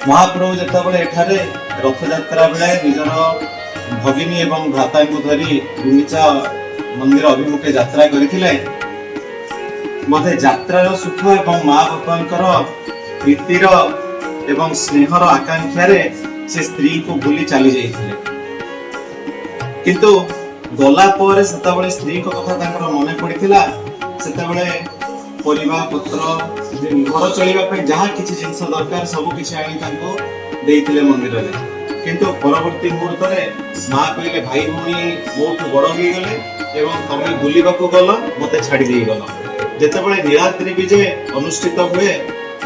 ମହାପ୍ରଭୁ ଯେତେବେଳେ ଏଠାରେ ରଥଯାତ୍ରା ବେଳେ ନିଜର ଭଗିନୀ ଏବଂ ଭ୍ରାତାଙ୍କୁ ଧରି ଗୁଣ୍ଡିଚା ମନ୍ଦିର ଅଭିମୁଖେ ଯାତ୍ରା କରିଥିଲେ, ବୋଧେ ଯାତ୍ରାର ସୁଖ ଏବଂ ମା ବାପାଙ୍କର ପ୍ରୀତିର ଏବଂ ସ୍ନେହର ଆକାଂକ୍ଷାରେ ସେ ସ୍ତ୍ରୀଙ୍କୁ ଭୁଲି ଚାଲି ଯାଇଥିଲେ। କିନ୍ତୁ ଗଲା ପରେ ସେତେବେଳେ ସ୍ତ୍ରୀଙ୍କ କଥା ତାଙ୍କର ମନେ ପଡିଥିଲା। ସେତେବେଳେ ପରିବା ପତ୍ର, ଘର ଚଳିବା ପାଇଁ ଯାହା କିଛି ଜିନିଷ ଦରକାର, ସବୁ କିଛି ଆଣି ତାଙ୍କୁ ଦେଇଥିଲେ ମନ୍ଦିରରେ। କିନ୍ତୁ ପରବର୍ତ୍ତୀ ମୁହୂର୍ତ୍ତରେ ମା କହିଲେ, "ଭାଇ ଭଉଣୀ ମୋଠୁ ବଡ ହେଇଗଲେ ଏବଂ ତମେ ବୁଲିବାକୁ ଗଲ, ମତେ ଛାଡି ଦେଇ ଗଲ।" ଯେତେବେଳେ ନୀଳାଦ୍ରି ବିଜେ ଅନୁଷ୍ଠିତ ହୁଏ,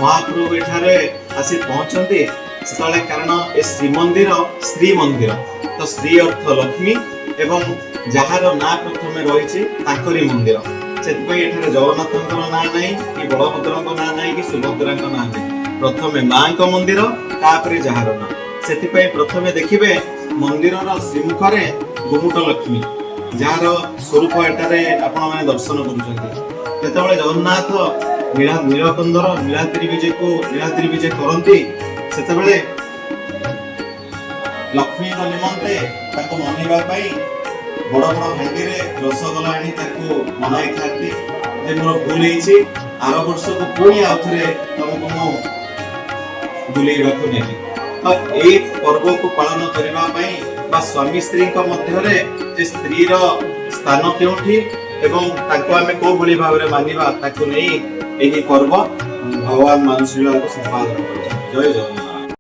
ମହାପ୍ରଭୁ ଏଠାରେ ଆସି ପହଞ୍ଚନ୍ତି ସେତେବେଳେ, କାରଣ ଏ ଶ୍ରୀମନ୍ଦିର ସ୍ତ୍ରୀ ମନ୍ଦିର। ତ ସ୍ତ୍ରୀ ଅର୍ଥ ଲକ୍ଷ୍ମୀ ଏବଂ ଯାହାର ନାଁ ପ୍ରଥମେ ରହିଛି ତାଙ୍କରି ମନ୍ଦିର। ସେଥିପାଇଁ ଏଠାରେ ଜଗନ୍ନାଥଙ୍କର ନାଁ ନାହିଁ କି ବଳଭଦ୍ରଙ୍କ ନାଁ ନାହିଁ କି ସୁଭଦ୍ରାଙ୍କ ନାଁ ନାହିଁ। ପ୍ରଥମେ ମାଙ୍କ ମନ୍ଦିର, ତାପରେ ଯାହାର ନାଁ। ସେଥିପାଇଁ ପ୍ରଥମେ ଦେଖିବେ ମନ୍ଦିରର ଶ୍ରୀମୁଖରେ ଗୁମୁଟ ଲକ୍ଷ୍ମୀ, ଯାହାର ସ୍ୱରୂପ ଏଠାରେ ଆପଣମାନେ ଦର୍ଶନ କରୁଛନ୍ତି। ଯେତେବେଳେ ଜଗନ୍ନାଥ ନୀଳକନ୍ଦର ନୀଳାଦ୍ରି ବିଜେ କରନ୍ତି, ସେତେବେଳେ ଲକ୍ଷ୍ମୀଙ୍କ ନିମନ୍ତେ ତାଙ୍କୁ ମନେଇବା ପାଇଁ ବଡ ବଡ ହାଣ୍ଡିରେ ରସଗୋଲା ଆଣି ତାକୁ ମନାଇଥାନ୍ତି ଯେ ମୋର ଭୁଲ ହେଇଛି, ଆର ବର୍ଷକୁ ପୁଣି ଆଉଥରେ ତମକୁ ମୁଁ ବୁଲେଇବାକୁ ନେବି। ତ ଏଇ ପର୍ବକୁ ପାଳନ କରିବା ପାଇଁ ବା ସ୍ୱାମୀ ସ୍ତ୍ରୀଙ୍କ ମଧ୍ୟରେ ଯେ ସ୍ତ୍ରୀର ସ୍ଥାନ କେଉଁଠି ଏବଂ ତାକୁ ଆମେ କୋଉ ଭଳି ଭାବରେ ମାନିବା, ତାକୁ ନେଇ ଏହି ପର୍ବ ଭଗବାନ ମାନୁଶୀଳାକୁ ସମ୍ପାଦନ କରୁଛନ୍ତି। ଜୟ ଜଗନ୍ନାଥ।